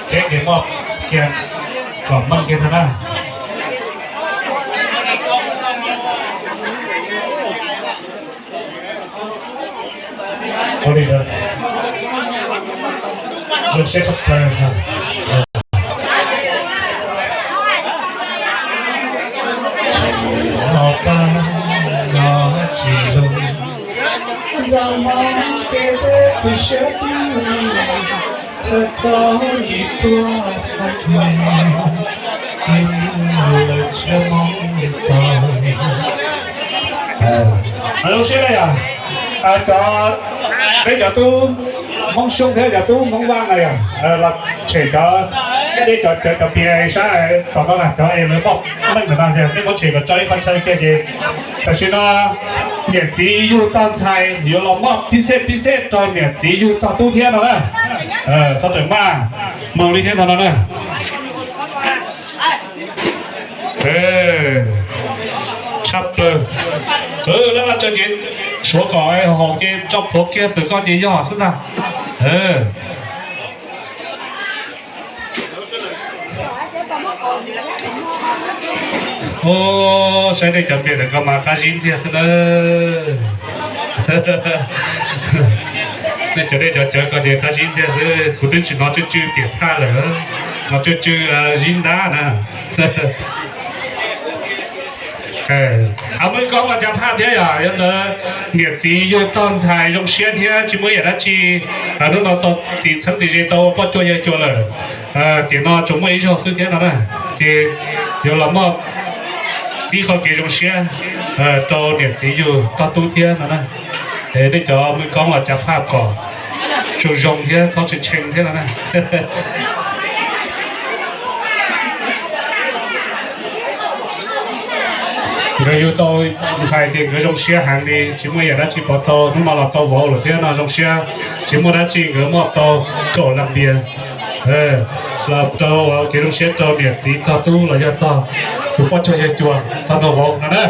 Peb kev moj kiag kom meej kiag ntag na. Ua li ntawd, zoo siab tshaj plaws. Tsis no tag no tsis zoo, nrog Hmoob kev peb pw siab twb li, txhawj txog li tuaj hais, lawv tshiab Hmoob li tau. Zoo siab na yom. Cov, peb cov tub Hmoob Xyooj thiab cov tub Hmoob Vaj na yom, los tshem cov, nej cov, cov, cov pias sab tom no na, cov es lawv moj meej ntawm no, nej muab tshem kom tso ib qho chaw kiag ces tam sim no niam txiv yug tog ntxhais yuav los moj pib xej pib xej rau niam txiv yug tog tub thiab no na. Txhob tseem maj, mus li thiab no no na. Tshaj plaws. Lab laj tsaws ces suav kom haum ces tso plhuav kiag pem koj ces yog xwb ntag. Saib nej cov npe ntawm ko mas qab zib ntxiag xwb nawb. Nej cov, nej cov cawv ko ces qab zib ntxiag xwb, kuv twb tsis hnov tsw tsw tiam thaj lawm, hnov tsw tsw zib ntab na. Muaj ib koob los cas phaj thiab yom, yog ntawd niam txiv yug tog ntxhais zoo siab thiab tsis muaj ib yam dab tsi. Hnub no tau tiv txheeb tiv ze tau ua poj cuag yawg cuag lawm, tiam no tsuas muaj ib zaug xwb thiab no na, ces yuav los moj ib qho kev zoo siab rau niam txiv yug tog tub thiab no na. Nej cov muaj ib koob los cas phaj kom zoo zoo thiab txhob tshee tshee thiab no na. Nkawd yug tau ntxhais ces nkawd zoo siab heev li, tsis muaj yam dab tsi pov tau. Hnub no los tau vauv lawm thiab no zoo siab, tsis muaj dab tsi nkawd muaj tau kaum las npias los rau kev zoo siab rau niam txiv tog tub los yog tog tus poj cuag yawg cuag tog nraug vauv no na.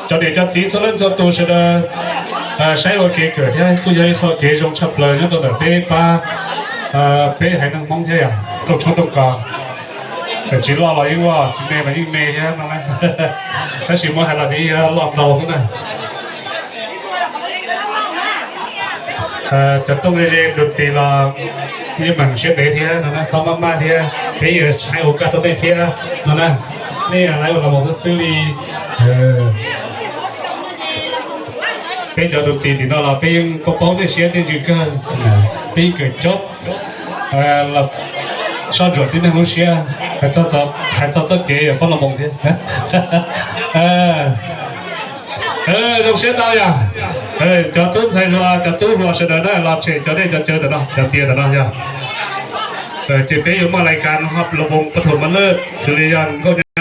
Cov niam cov txiv txhua leej txhua tus sawv daws saib ua kev kawm thiab kuj yog ib qho kev zoo tshaj plaws nyob rau ntawm peb pab, peb haiv neeg Hmoob thiab yom, rooj tshoob rooj kos. Txawm tsis loj los yeej loj, tsis me los yeej me thiab no na. Tab sis muab hais los ces yeej loj ntau xwb na. Cov rooj ze ze ntu tis los yeej meem siab ntev thiab no na, txhob maj maj thiab, peb yuav hais ua koj rau nej thiab no na. Nej laiv ua los mus xwb xwb li. Peb cov ntu tis tim no los peb yeej paub paub nej siab nej ntsws kawg, peb yeej kawm coob los soj ntsuam tib neeg lub siab, hais txog txoj kev fob los moo thiab. Zoo siab tau yom. Cov tub ntxhais hluas, cov tub hluas sawv daws na, los tshem cov dej cov cawv ntawm no, cov npias ntawm no yog. Ces peb yuav muaj lais kas no los pov thum mab laj xws li yog nkauj